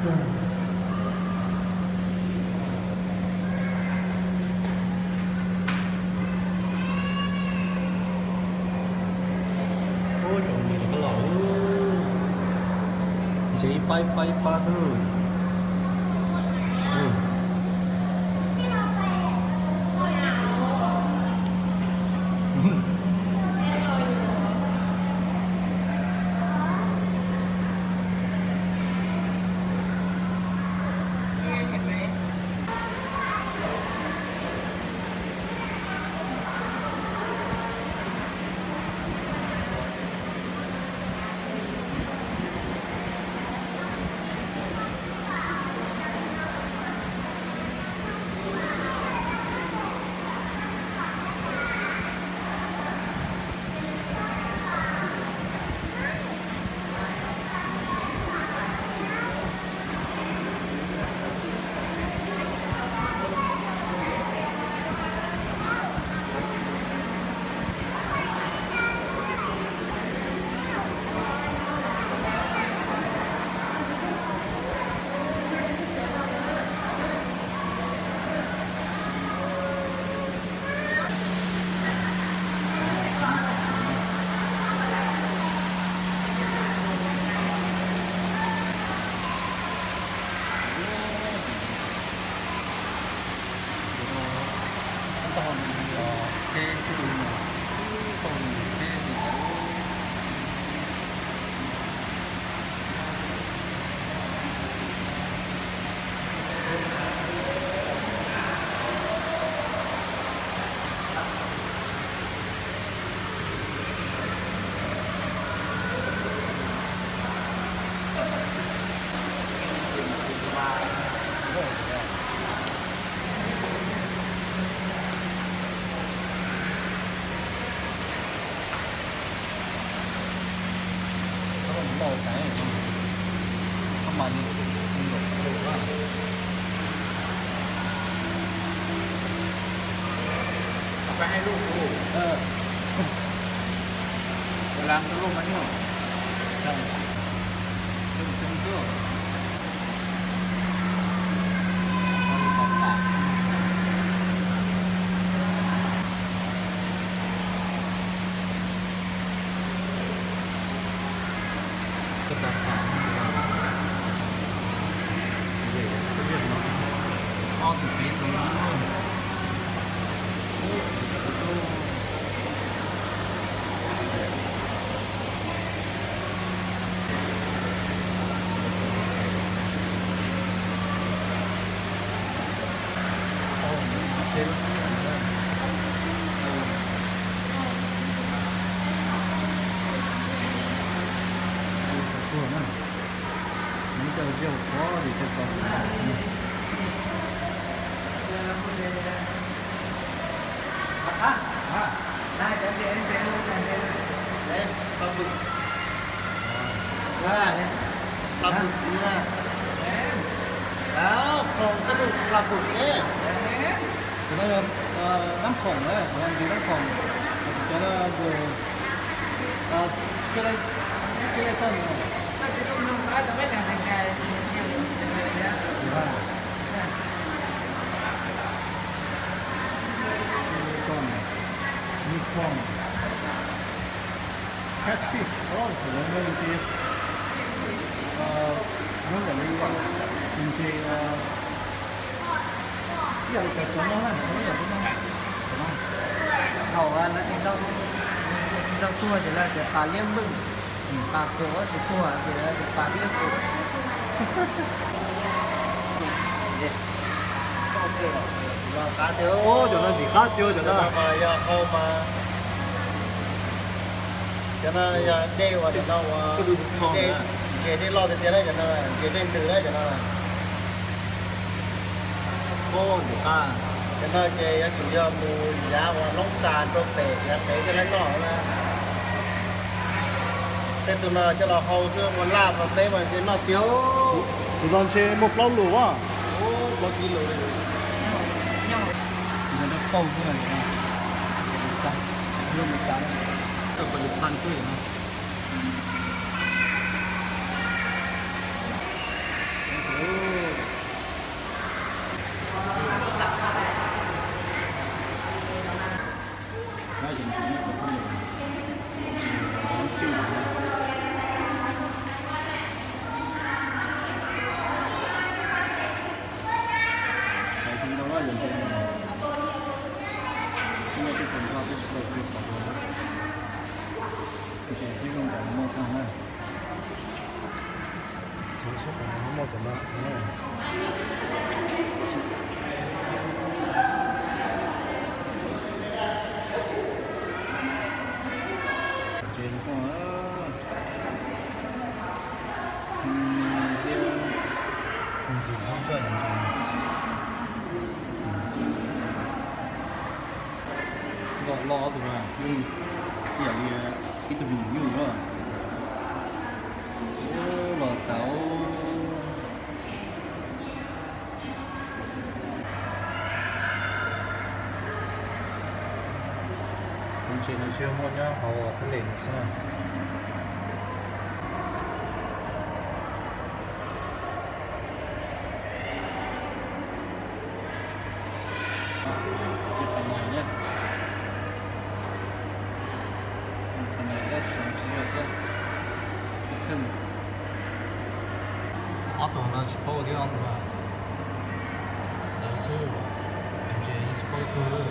Ub, tsoom niam koj los, ntses ib pab ib pab ib pab xwb. Tuag na, muab coj zej qhuav li tej ko. Pla vwm, pla vwm, khoom, pla vwm ne. Cov no yog nab khoom na, cov no ntsis nab khoom, cov no tus skeleton. Skeleton, unicorn, catfish, oh, lawv nyob li tias, nyob ntawm li ntses, ib yam li cov tuaj no na, ib yam tuaj no. Thaum lawv tsis tau, tsis tau tuag ces lawv tias pas liab npwj, pas xuas, tsis tuag ces lawv tias pas liab xuas. Qab tiag, cov no ntxim qab tiag, cov no yog qau mas, cov no yog dej uas nim no uas ntses dej loj tiag tiag na, cov no ntses dej ntws na, cov no. Cov no ces yuav tsum yog mus yav uas noob xas rau pem yav tsev thiaj li noj na. Tej tus no coj los hau xwb, ua laj mas peb mas ntshe noj tiag. Tus no ntshe muaj plaub lus as. Plaub tsib lus. Nyob dawb paug xwb no, lub Meskas, lub Meskas, lub Japan xwb no. Saib tom no muaj cov no. Ces koj thiab ntxim hlub xwb. Los los tus na, ib yam li ib tug me nyuam nyuj na. Los tau. Cov ntses no tsis yog muaj nyob hauv thaj les no xwb. Ob tug no tsis paub thiab, ob tug no txawv xwb, ntses yeej tsis paub ib tug.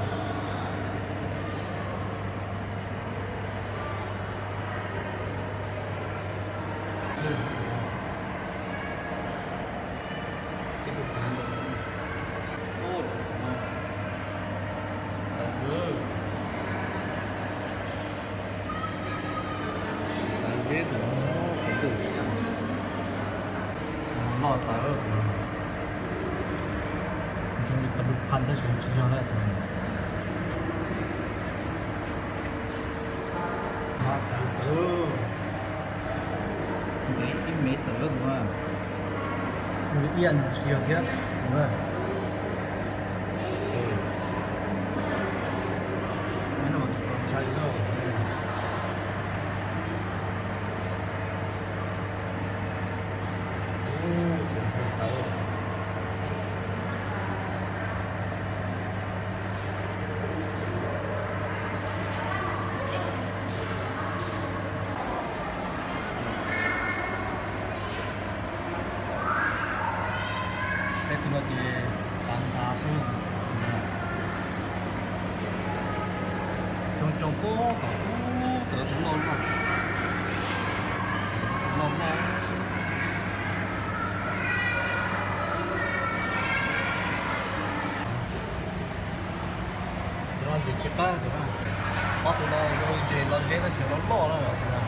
Ib tug kuv, txawv, txawv zeb tus, txawv tus, loj tas tus, zoo li pab lub phaj tab sis tsis yog na tus. Txawv txawv, ntev ib mev tawm tus na. Ib yam no tsis yog thiab tus na. Txaus ntshai zog. Txaus ntshai tawv. Tej tus no ces tav ntav xwb. Coob coob puag tom ub, tawv tus loj loj, loj loj. Tus no ntxim tsis qab tus na. Ob tug no zoo li ntses los zeb tab sis loj loj na tus no.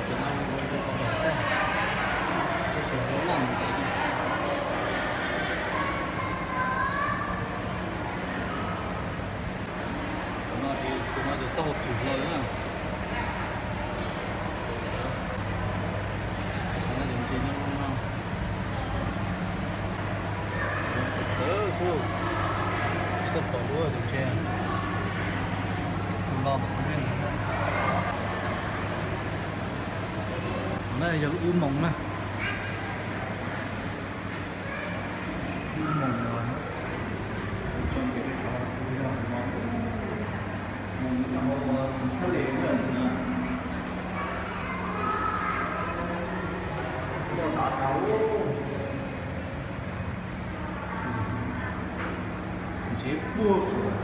Tus no zoo li tus tom xwb, tab sis loj loj ntev li. Tus no ces, tus no ces tau thwm los na. Txawv, txawv, txawv, txawv xwb. Tsis tau pom lub tus ntses. Tus no mas kuv yeej, no yog lub ub moos na. Ub moos no, tso ntes peb xov, yog no, moos no hauv thaj les na. Loj tas tas. Ntsev puag saum.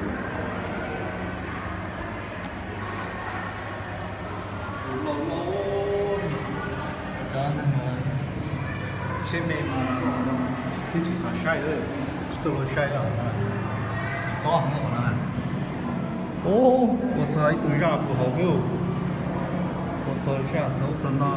Tus loj loj, cov neeg siab me mas twb tsis xav saib, tsis tau luag saib os. Tob no, ua txog ib tug zaj puag hauv thiab, ua txog zaj txog ub txog no.